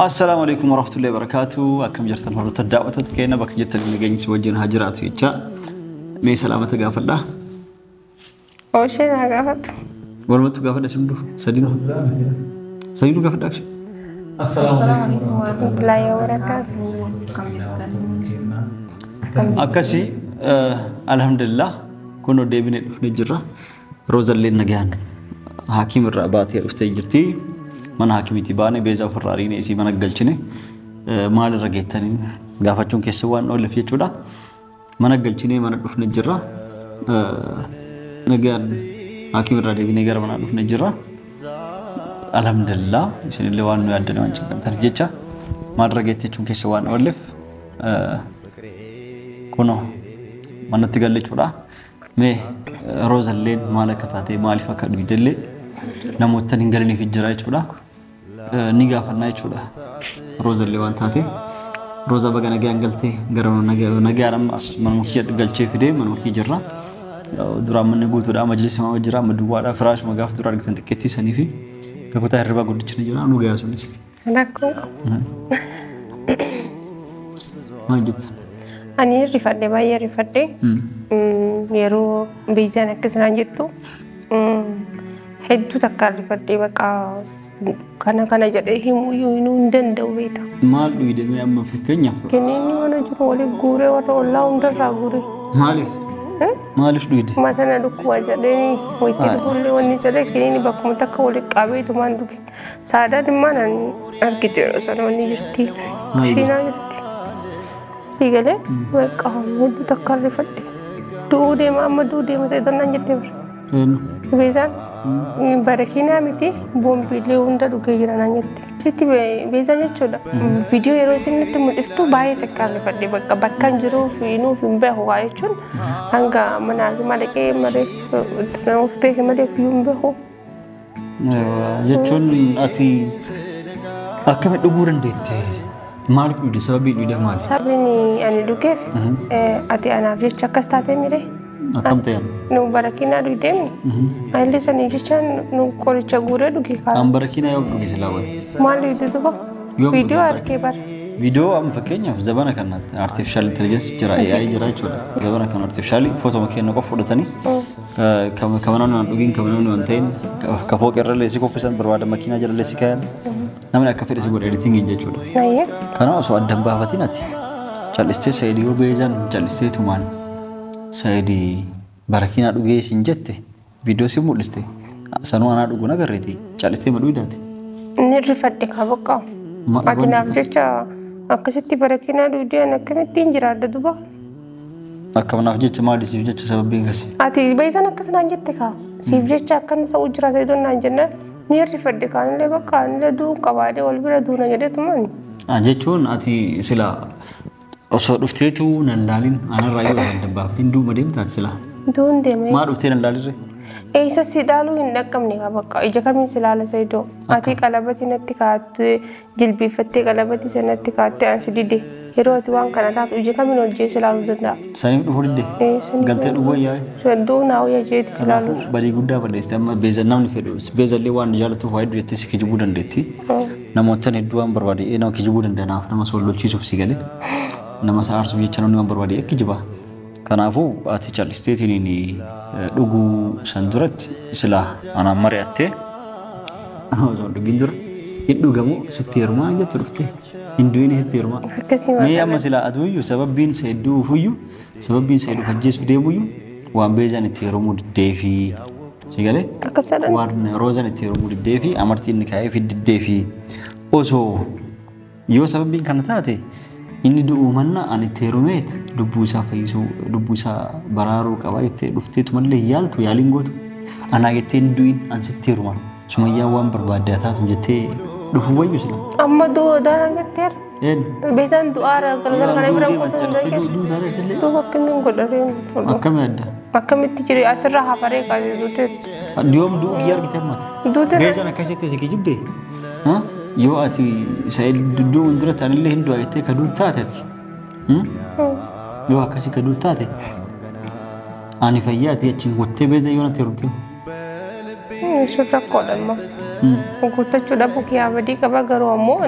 Assalaamu alaikum warahmatullahi wabarakatuh. Akkam jirtan hordoftoota daawwattoota keenya bakka jirtan nageenyi si wajjin haa jiraatu jecha. Mee salaamata gaafadha. Ooshee naa gaafatu. Walumattuu gaafadha si hunduu sadiinuu. Sadiinuu gaafadha aksha. Assalaamu alaikum warahmatullahi wabarakatuh. Akkasii alhamdulillah kunoo deebinee dhufnee jirra. Roozalleen nagaan hakiim irraa baatee dhuftee jirti. Mana hakiimiitii baane beezaa ofirraa ariine isii mana galchine maalirra geettanii gaafachuun keessa waan oolleef jechuudha. Mana galchinee mana dhufne jirra. Nagaan hakiim irraa deebinee gara manaa dhufne jirra. Alhamdulillah isinillee waan nu yaaddanii waan cinqamtaniif jecha maalirra geette jechuun keessa waan oolleef kunoo manatti galle jechuudha. Mee Roozalleen maal akka taate maaliif akka dhugdellee namoota hin galiniif jira jechuudha. Ni gaafannaa jechuudha. Roozallee waan taate Rooza baga nagaan galtee gara nagaan amma as manuma kiyya galchee fidee manuma kiyya jirra. Duraan manni guutuudha majlisi maama jira amma duwwaadha firaashuma gaafa dura argitan xiqqeettii sanii fi kakutaa hirribaa guddichi ni jira nu gayaa sunis. Rakkoo. Maal jettan? Ani rifadhe baay'ee rifadhe. Yeroo beezaan akkas naan jettu hedduu takka rifadhe bakka kana kana jedhee himuu iyyuu hin danda'u beekta. Maal dhugdee amma fakkeenyaaf? Kiniinni mana jiru waliin guuree warra ollaa hundarraa guuree. Maaliif? Maaliif dhugde? Mataa na dhukkuba jedhee wayitti dhugullee wanni jedhee kiniinni bakkuma takka waliin qabee tumaan dhuge. Saadaan immoo nan argite yeroo sana wanni jirti. Shiinaa jirti. Sii galee bakka hedduu takka rifadhe. Du'uu deema amma du'uu deema seetannaan jettee bara. Beezaan barakiinaa miti boombiilee hunda dhugee jira naan jette. Sitti beezaan jechuudha. Viidiyoo yeroo isin nutti mul'iftu baay'ee takka rifadhe bakka bakka hin jiruuf nuuf hin beeku waa jechuun hanga manaa fi malaqee mareef of beeke malee ofiyyuu hin beeku. Jechuun ati akkamitti dhuguu dandeette? Maaliif dhugde? Sababii dhugde maali? Sababni ani dhugeef ati anaaf jecha akkas taatee miree? Akkam ta'e? Nu barakiinaa dhugdeemi. Anillee saniif jecha nu qoricha guuree dhuge kaa. An barakiinaa yoom dhuge silaa wayi? Maal dhugde duuba? Viidiyoo argee bara. Viidiyoo amma fakkeenyaaf zabana kana artificial intelligence jira AI jira jechuudha. Zabana kana artificial footoo keenya qofa fudhatanii kamanaan waan dhugiin kamanaan waan ta'in ka fooqi irrallee si kuffisan barbaada makiinaa jalallee si kaayan namni akka fedhe si godha editing jechuudha. Kana osoo addan baafatin ati callistee Saayidii yoo beezaan callistee tumaan Saayidii barakiinaa dhugee siin jette viidiyoo si mul'iste sanuu anaa dhuguun agarreeti callistee ma dhugdaati. Inni rifadhe kaa bakka. Ati naaf jecha akkasitti barakiinaa dhugdee an akkamittiin jiraadha duba. Akkam naaf jecha maali siif jecha sababiin kasi? Ati beezaan akkas naan jette kaa siif jecha akkana ta'uu jira Saayidoon naan jennaan ni rifadhe kaa anillee bakka anillee du'uun qabaadhe wal bira duuna jedhee tumaan. Jechuun ati sila osoo dhufteetu nan laalin anarraa yoo adda baafatin duuma deemtaati sila. Duun deemee. Maa dhuftee nan laalirre? Eessa si dhaaluu hin dhaqqabne kaa bakka ija kamiin si laala Saayidoo? Ati qalabati natti kaa'atte jilbeeffattee qalabati sanatti kaa'atte an si dide. Yeroo ati waan kana taatu ija kamiin hojii si laaluu danda'a? Saniif dhufuu didde? Galtee dhuguu wayyaa? Du'uu naa wayya jeeti si laaluu. Badii guddaa balleessite amma beeza namni fedhu beezallee waan jaallatuuf waa hedduu jettee si kijibuu dandeetti. Namoota hedduu waan barbaade nama kijibuu danda'a naaf nama sollolchiisuuf si galee nama isa aarsuuf jecha namni waan barbaade kijiba. Kanaafuu ati callisteetiin dhuguu san duratti silaa anaan mari'attee osoo dhugin dura hin dhugamu sitti heerumaa jettu dhuftee hin du'in sitti heerumaa. Mee amma silaa aduuyyuu sababbiin isa hedduu ufuyyuu sababbiin isa hedduu ajjeesuuf deemuyyuu waan beezaan itti heerumuu diddeefi si galee waan roozaan itti heerumuu diddeefi amartii inni kaa'ee fi diddeefi osoo yoo sababbiin kana taate inni du'uu manna ani itti heerumeet lubbuu isaa fayyisuu lubbuu isaa baraaruu qaba jettee dhufteetu mallee yaaltu yaaliin gootu anaa jettee hin du'in an sitti heeruma sumayyaa waan barbaadde haa taatu jettee dhufuu wayyu sila. Amma du'uu daanaan jetteera. Beezaan du'aara galgala kana bira qotuu hin dandeenye. Duuba akkamiin godharee Akkami adda? Akkamitti jiru asirraa hafaree qabe duuteetti. Yoom du'uu kiyya argite ammati? Duuteera. Beezaan akkasitti si kijibdee? Yoo ati du'uun dura anillee hin du'a jettee ka du'u taate ati. Yoo akkasii ka du'u taate ani fayyaa ati achiin gottee beeza yoo natti heerumte. Sun rakkoodha amma. Guuttachuu dhabuu kiyyaa badii qaba garuu ammoo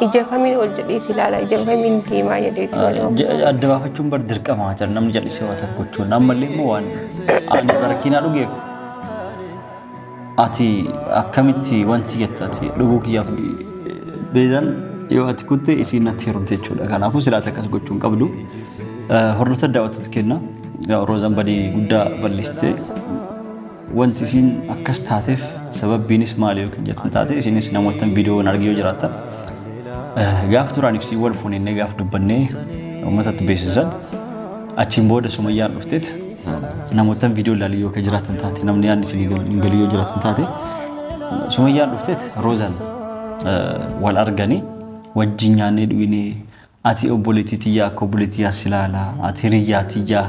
ija kamiin ol jedhee si ilaala ija kamiin deemaa jedheeti malee. Adda baafachuun bar dirqama jira namni jallisee waa tokko gochuun ammallee immoo waan ani barakiinaa dhugeef ati akkamitti wanti jetta ati dhuguu kiyyaaf beezan yoo ati kutte isiin natti heerumte jechuudha. Kanaafuu silaata akkas gochuu hin qabdu. Hordoftoota daawwattoota kenna Roozaan badii guddaa balleessite wanti isiin akkas taateef sababbiinis maali yookiin jettan taate isinis namoota viidiyoon argee yoo jiraattan gaaf duraan ibsii wal fuunee gaaf dubbannee uummatatti beeksisan achiin booda Sumayyaan dhufteet namoota viidiyoo ilaalii yoo jiraatan taate namni yaadni isin hin galii yoo jiraatan taate Sumayyaan dhufteet Roozaan wal arganii wajjin nyaannee dhuginee ati obboleettii tiyyaa akka obboleettii as ilaala ati hiriyyaa tiyyaa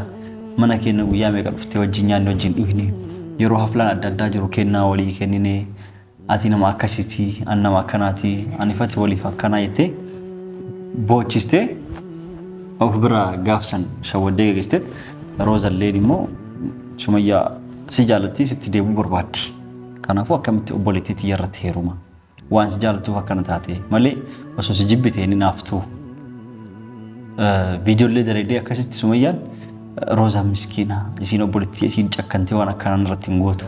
mana keenya guyyaa meeqa dhuftee wajjin nyaannee wajjin dhuginee yeroo haflaan adda addaa jiru kennaa walii kenninee ati nama akkasiiti ani nama akkanaati ani fati waliif akkanaa jettee boochistee of bira gaafsan shawwaddee geggeessiteet Roozalleen immoo Sumayyaa si jaalatti sitti deemuu barbaaddi. Kanaafuu akkamitti obboleettii tiyya irratti heeruma waan si jaallattuuf akkana taate malee osoo si jibbite inni naaftuu. Viidiyoolee dalaydee akkasitti Sumayyaan Roozaan miskiina isiin obboleettii isiin cakkantee waan akkanaan irratti hin gootu.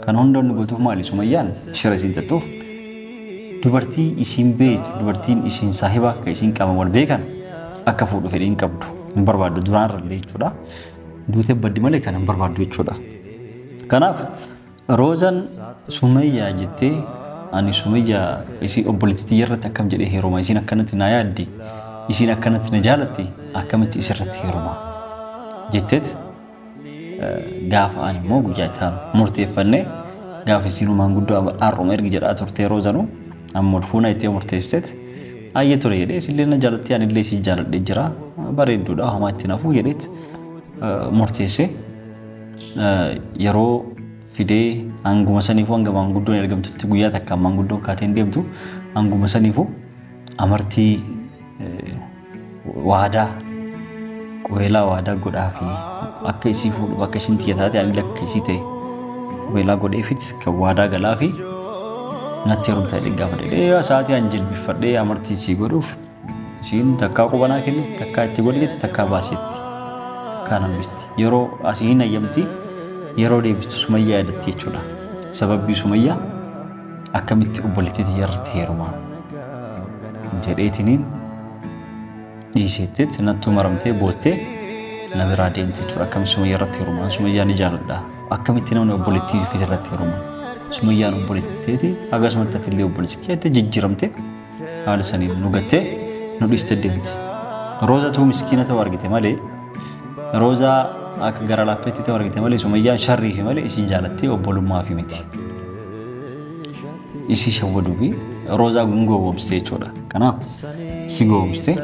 Kan hunda inni gootuuf maali Sumayyaan shira isiin xaxxuuf dubartii isiin beektu dubartiin isiin saahiba akka isiin qaama wal beekan akka fuudhu fedhii hin qabdu hin barbaaddu duraan irrallee jechuudha. Duutee baddi malee kan hin barbaaddu jechuudha. Kanaaf Roozaan Sumayyaa jettee ani Sumayyaa isii obboleettii tiyya irratti akkam jedhee heeruma isiin akkanatti na yaaddi isiin akkanatti na jaalatti akkamitti isirratti heeruma jetteet gaafa ani immoo guyyaa itti aanu murteeffannee gaafa isiin maanguddoo har'uma ergi jedhaa turte Roozanuu amma ol fuuna itti murteessiteet ayyee ture jedhee isillee na jaalatti anillee isii jaaladhee jira bareedduudha homaa itti nafuu jedheet murteesse yeroo fidee hanguma saniifuu hanga maanguddoon ergamtutti guyyaa takka maanguddoon kaateen deemtu hanguma saniifuu amartii waadaa qubeelaa waadaa godhaa fi akka isii fuudhuuf akka isiin tiyya taate ani akka isii ta'e qubeelaa godheefit kan waadaa galaa fi natti heerumta jedhee gaafa jedhee sa'aatii an jilbiffadhee amartii isii godhuuf isiin takkaa qubanaa kennu takkaa itti godhi jette takkaa baasetti takkaa nambisti yeroo asii hin ayyamti yeroo deebistu Sumayyaa yaadatti jechuudha. Sababbii Sumayyaa akkamitti obboleettii tiyya irratti heerumaa jedheetiniin dhiiseetteet nattuu maramtee boottee na biraa deemte jechuudha. Akkamitti Sumayyaa irratti heerumaa Sumayyaa ni jaaladha. Akkamitti namni obboleettii ofii irratti heerumaa Sumayyaan obboleettiiti akkasumatti ati illee obboleessi keetti jijjiiramte haala saniin nu gattee nu dhiiste deemte. Roozatuu miskiina ta'uu argite malee Roozaa akka gara laaffeetti ta'uu argite malee Sumayyaan sharrii fi malee isii jaalattee obbolummaa fi miti. Isii shawwaduu fi Roozaa gowwoomsite jechuudha. Kanaaf si gowwoomsite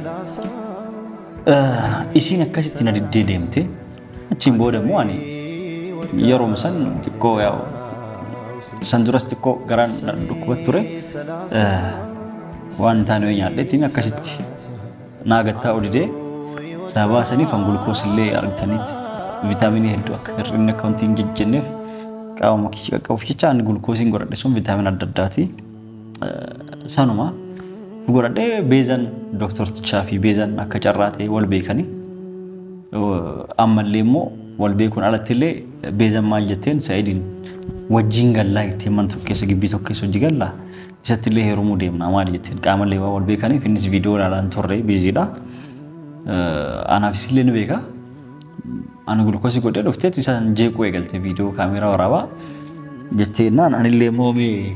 isiin akkasitti na diddee deemte achiin booda immoo ani yeroo san xiqqoo yaa'u san duras xiqqoo garaan na dhukkuba ture waan taane yoo nyaadheetiin akkasitti naa gattaa odidee sababa saniif an gulukoos illee argitanitti viitaaminii hedduu akka hir'inni akka wanti hin jejjenneef qaama kiyya qaqqabuuf jecha ani gulukoosiin godhadhe sun viitaamina adda addaati. Sanuma godhadhee beezan dooktortichaa fi beezan akka carraa ta'e wal beekanii ammallee immoo wal beekuun alatti illee beezan maal jetteen Sa'idiin wajjin gallaa jetteen mana tokko keessa gibbii tokko keessa hojii gallaa isatti illee heerumuu deemna maali jetteen qaamallee waan wal beekaniif innis viidiyoo ilaalaan turre biiziidha. Anaafis illee ni beeka. Ani gulukoosii godhee dhufteet isaan jeequu eegalte viidiyoo kaameeraa waraabaa jetteenaan anillee moomee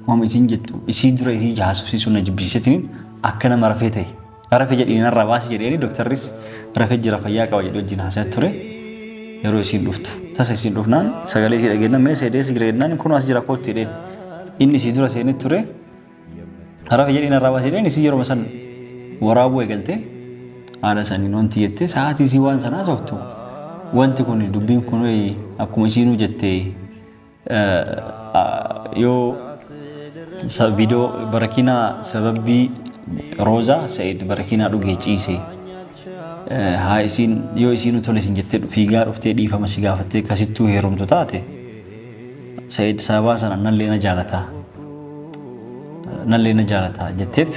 moomee isiin jettu isii dura isii jahaasofsiisuu na jibbisiisetiin akka nama rafee ta'e. Rafee jedhiin narraa baasi jedheeni dooktarris rafee jira fayyaa qaba jedhee wajjin haasa'aa ture yeroo isiin dhuftu. Tasa isiin dhufnaan sagalee isii dhageenyaan mee seedee si jira kun as jira kootti jedheen inni isii dura seenee ture rafe jedhiin narraa baasi jedheen isii yeroo san waraabuu eegalte haala saniin wanti jettee sa'aatii isii waan sanaa sooftu wanti kun dubbiin kun akkuma isiinuu jettee yoo viidiyoo barakiinaa sababii Roozaa Sa'id barakiinaa dhugee ciise haa isiin yoo isiinuu tole isin jettee fiigaa dhuftee dhiifama si gaafattee kasittuu heerumtu taate Sa'id sababaa sana nallee na jaalata Nallee na jaalata jetteet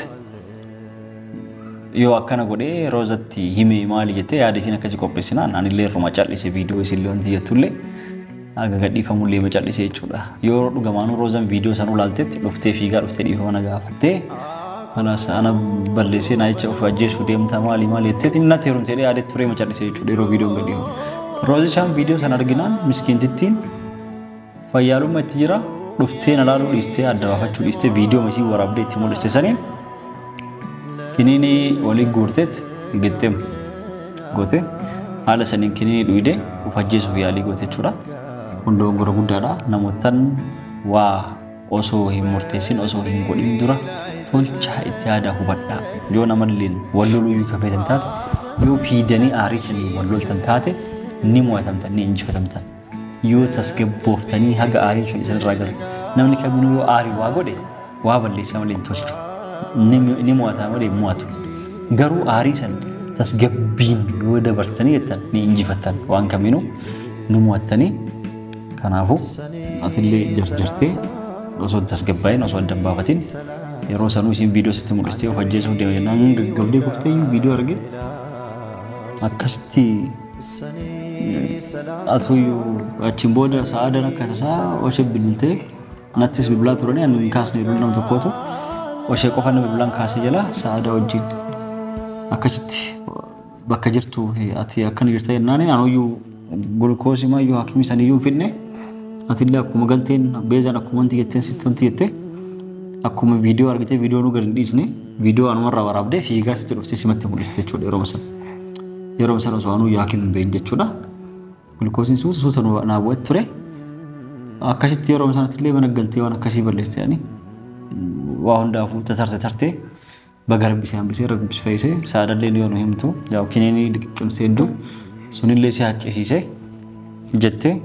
yoo akkana godhee Roozatti himee maali jettee yaada isiin akkasii qopheessinaan anillee irruma cal'ise viidiyoo isinillee wanti jettullee haga gadhiifamullee ma cal'ise jechuudha. Yoo dhugamaanuu Roozan viidiyoo san ulaaltetti dhuftee fiigaa dhuftee dhiifama na gaafattee kalaas ana balleessee na jecha of ajjeesuu deemtaa maali maali jetteet inni natti heerumtee yaadetti turee ma cal'ise jechuudha yeroo viidiyoon gadhiifamu. Roozichaan viidiyoo san arginaan miskiintittiin fayyaalummaa itti jira dhuftee na laaluu dhiistee adda baafachuu dhiistee viidiyoo isii waraabdee itti mul'iste saniin kiniinii walii guurteet gixxim goote haala saniin kiniinii dhuyidee of ajjeesuuf yaalii goote jechuudha. Kun dogoggora guddaadha. Namootaan waa osoo hin murteessin osoo hin godhin dura tolchaa itti yaada hubadhaa. Yoo namallee wal loluu iyyuu kafeetan taate yoo fiidanii aarii sanii wal loltan taate ni mo'atamtan ni injifatamtan. Yoo tasgabbooftanii haga aariin sun isinirraa galu. Namni kamiinuu yoo aarii waa godhe waa balleessaa malee hin tolchu. Ni mo'ata malee hin mo'atu. Garuu aarii san tasgabbiin yoo dabarsitanii jettan ni injifattan waan kamiinuu ni mo'attanii. Kanaafuu atillee jarjartee osoo hin tasgabbaa'in osoo adda hin baafatin yeroo sanuu isin viidiyoo sitti mul'istee of ajjeesuuf deema jennaan gaggabdee kuftee viidiyoo arge akkasitti atuyyuu achiin booda sa'aadan akka tasaa oshee bilbiltee nattis bilbilaa turanii ani hin kaasne yeroo nama tokkootu oshee qofa nama bilbilaan kaasee jala sa'aadaa wajjin akkasitti bakka jirtu ati akkana jirta jennaan anuyyuu gulukoosii maayyuu hakimii saniyyuu hin fidne atillee akkuma galteen beezaan akkuma wanti jetteen sitti wanti jette akkuma viidiyoo argitee viidiyoo nu gad hin dhiisne viidiyoo anumarraa waraabdee fiigaa sitti dhuftee simatti mul'iste jechuudha yeroo sana. Yeroo sana osoo anuu yaakiin hin beekin jechuudha. Gulukoosiin suuta suuta naa bu'ee ture. Akkasitti yeroo sanatti illee mana galtee waan akkasii balleessite ani waa hundaafuu tatarte tartee baga rabbi si hambisee rabbi si fayyisee saadallee yoo nu himtu yaa kiniinii liqimsee hedduu sunillee si haqqisiise jettee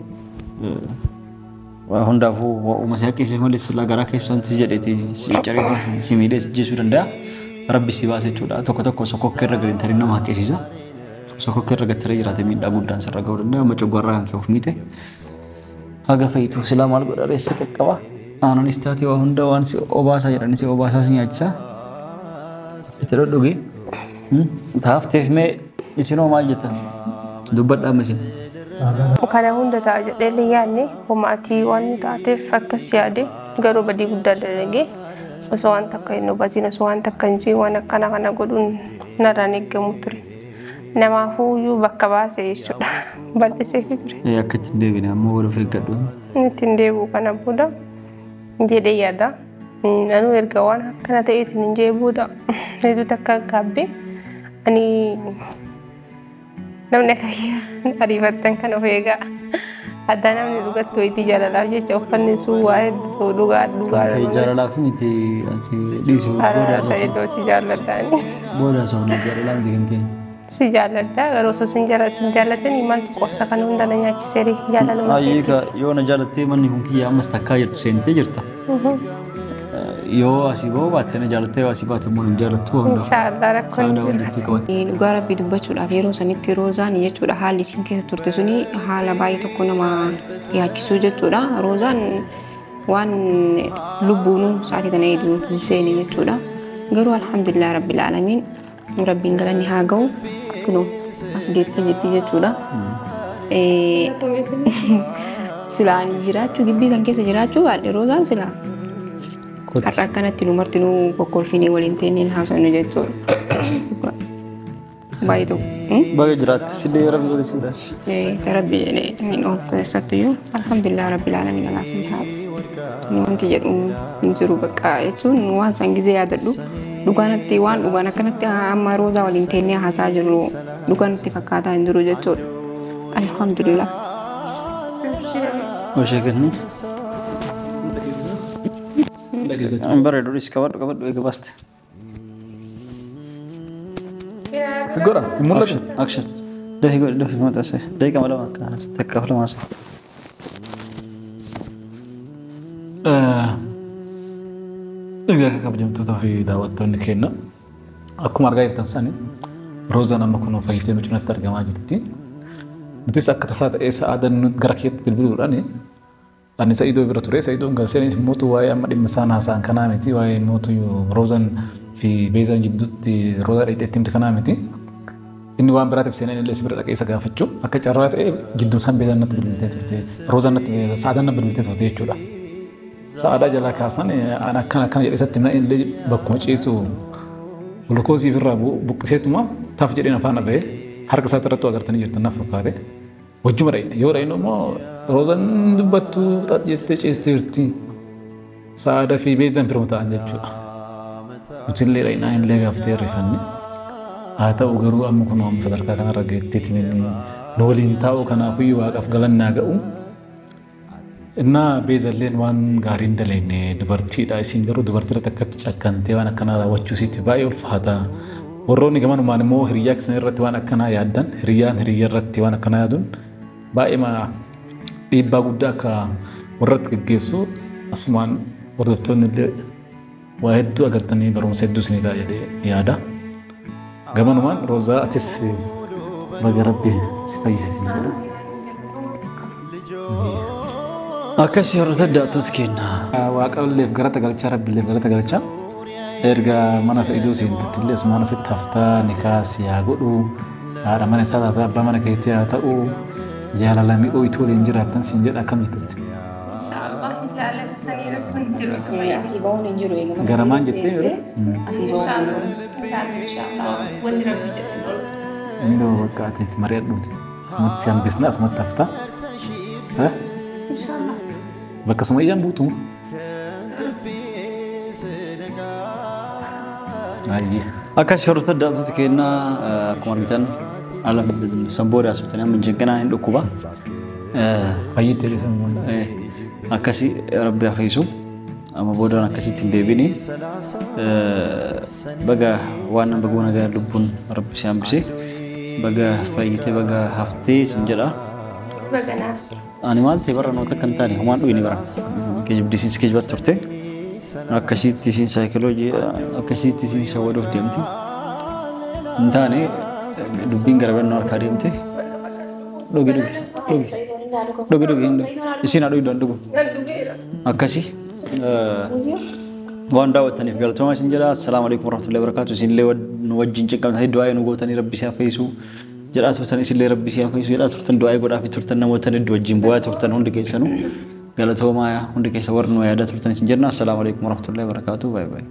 waa hundaafuu waa'uma si haqqisiise malee silaa garaa keessa wanti jedheeti si caree si miidhee si jeesuu danda'a. Rabbi si baase jechuudha. Tokko tokko sokokkee irra gadi tarii nama haqqisiisa. Sokokkee irra gadi taree jiraate miidhaa guddaan sirra ga'uu danda'a. Amma coggarraa kan kee of miite. Haga fayituu silaa maal godha reessa qaqqaba. Aananis taate waa hunda waan si obaasaa jedhani si obaasaa si nyaachisa. Itti dhodhugi. Taafteef mee isinoo maal jettan? Dubbadhaa amma isin. Kana hunda ta'a jedhee yaadne homaatii waan taateef akkas yaade garuu badii guddaa dalagee osoo waan takka hin hubatin osoo waan takka hin jiin waan akkana kana godhuun narraan eeggamu ture. Namaafuu iyyuu bakka baase jechuudha. Bal'isee ture. Akka ittiin deebine ammoo wal of eeggadhu. Ittiin deebi'u kana booda jedhee yaada. Anuu erga waan akkana ta'eetiin hin jee booda hedduu takka gaabbee ani namni akka ariifattan kan of eegaa. Addaa namni dhugattu wayitii jaalalaaf jecha uffanni sun waa hedduu dhugaa dhugaa. Jaalalaaf miti ati dhiisu booda Saayidoo si jaalladhaani. Booda soofne jaalalaa miti kan ta'e. Si jaalladha garuu osoo sin jaallatanii maaltu qorsa kana hunda na nyaachisee jaalaluma. Ayyee yoo na jaalattee manni kun kiyya ammas takkaa jirtu seentee jirta. Yoo asii ba'uu baatte na jaalattee yoo asii baate immoo hin jaalattu waan Inshaallah rakkoon Saadaa hin jiru. walitti qabate. Dhugaa rabbii dubbachuudhaaf yeroo sanitti Roozaan jechuudha haalli isiin keessa turte suni haala baay'ee tokko nama yaachisuu jechuudha. Roozaan waan lubbuunuu sa'aatii tana eeguu hin seene jechuudha. Garuu alhamdulillah rabbil aalamiin rabbiin galanni haa ga'u kunoo as geettee jirti jechuudha. Silaa ani jiraachuu gibbii kan keessa jiraachuu baadhe Roozaan silaa. Har'a akkanatti nu martinuu kokkolfinee waliin teenneen haasofnu jechuudha. Baay'ee tokko. Baga jiraatte sillee rabbi godhe si jiraachise. Rabbi jedhee hin ooltu eessattuyyuu alhamdulillah rabbil aalamiin alaa kulli haal. Wanti jedhu hin jiru bakka jechuun waan san gizee yaadadhu dhugaanatti waan dhugaan akkanatti amma Roozaa waliin teennee haasaa jirru dhugaanatti fakkaataa hin jiru jechuudha. Alhamdulillah. Oshee kennu. Hin bareedu dhiisi qabadhu qabadhu eega baaste. Figura, hin mul'atu. Action. Dafii godhi dafii maxxanse. Daqiiqama lama akka takkaaf lama haasa'e. Egaa akka kabajamtootaa fi daawwattoonni keenya akkuma argaa jirtan sani Roozaan amma kunoo fayyitee nu cinatti argamaa jirti. Nutis akka tasaa ta'ee sa'aadan nu gara keetti bilbiluudhaan Ani Sa'idoo bira ture. Sa'idoon kan seenis mootu waa'ee amma dhimma isaan haasa'an kanaa miti. Waa'ee mootu Roozan fi Beezaan jidduutti Roozaa dheexxee himte kanaa miti. Inni waan biraatiif seenaan illee si bira dhaqee isa gaafachuu akka carraa ta'e jidduun isaan Beezaan natti bilbiltee turte. Roozaan natti Sa'adaan natti bilbiltee turte jechuudha. Sa'adaa jalaa kaasan an akkana akkana jedhee isatti himna illee bakkuma ciisu gulukoosii ofirraa buqqiseetuma taaf jedheen afaan ba'ee harka isaatti irratti agartanii jirtan naaf fakkaate. Wajjuma dhaqne yoo dhaqnu immoo Roozaan dubbattu xax jettee ciistee jirti. Sa'aadaa fi Beezaan firma ta'an jechuudha. Nuti illee dhaqnaa illee gaafatee hirrifanne. Haa ta'u garuu amma kun amma sadarkaa kanarra geetteetiin inni nu waliin taa'u kanaafiyyuu waaqaaf galannaa ga'u. Innaa Beezalleen waan gaarii hin dalagne dubartiidha. Isiin garuu dubartii irratti akkatti cakkantee waan akkanaa raawwachuu isiitti baay'ee ulfaata. Warroonni gamanumaan immoo hiriyyaa keessan irratti waan akkanaa yaaddan hiriyyaan hiriyyaa irratti waan akkanaa yaaduun baay'ee dhiibbaa guddaa akka warratti geggeessu asumaan hordoftoonni illee waa hedduu agartanii barumsa hedduu isinii ta'a jedhee yaada. Gamanumaan Roozaa atis baga Rabbi si fayyise siin jedha. Akkasii hordoftoota daawwattoota keenya. Waaqayyoolleef galata galchaa Rabbiilleef galata galchaa. Erga mana Sa'idoo seentetti illee asumaan asitti haftaa nikaa si haa godhu haadha mana isaa taatee abbaa mana keetii haa ta'u jaalala mi'ooytuu waliin jiraattan siin jedha akkam jettetti. Inshaallah jaalala sanii rakkoon hin jiru akka malee. Asii ba'uun hin jiru eega mana Garamaan Sa'idoo jettee seentee asii ba'uun hin jiru. Inshaallah wanni rabbi jedhe hin oolu. Inni bakka ati itti mari'adhuuti. Asumatti si hambisna asumatti haftaa. Inshaallah. Bakka suma iyyaan buutu. Ayyee. Akkasii hordoftoota daawwattoota keenya akkuma argitan san booda asirratti amma jinqinaan hin dhukkuba. Fayyidde dhiisan. Akkasii Rabbi haa fayyisu. Amma boodaan akkasitti hin deebini. Baga waan nama goona gara lubbuun Rabbi si hambise. Baga fayyite baga haftee sin jedha. Baganaaf. Ani maal ta'e bara noota akka hin taane homaan dhuyini bara. Kijibdisiis kijibatti turte. Akkasitti isiin saayikoloojii akkasitti isiin sawwaduuf deemti. Hin taane dubbiin gara biraan harkaa deemte. Dhugi dhugi dhugi dhugi dhugi hin dhugu. Isiin haa dhugdu hin dhugu. Nan dhugeera. Akkasii waan daawwattaniif galatoomaa isin jedha. Assalaamu alaikum warahmatullahi wabarakatuh. Isinillee nu wajjin cinqamtanii du'aa nu gootanii Rabbi si haa fayyisu jedhaa turtan isinillee Rabbi si haa fayyisu jedhaa turtan du'aa godhaafii turtan namoota hedduu wajjin bu'aa turtan hundi keessanuu galatoomaa hundi keessa warri nu yaadaa turtan isin jenna. Assalaamu alaikum warahmatullahi wabarakatuh. Baay'ee baay'ee.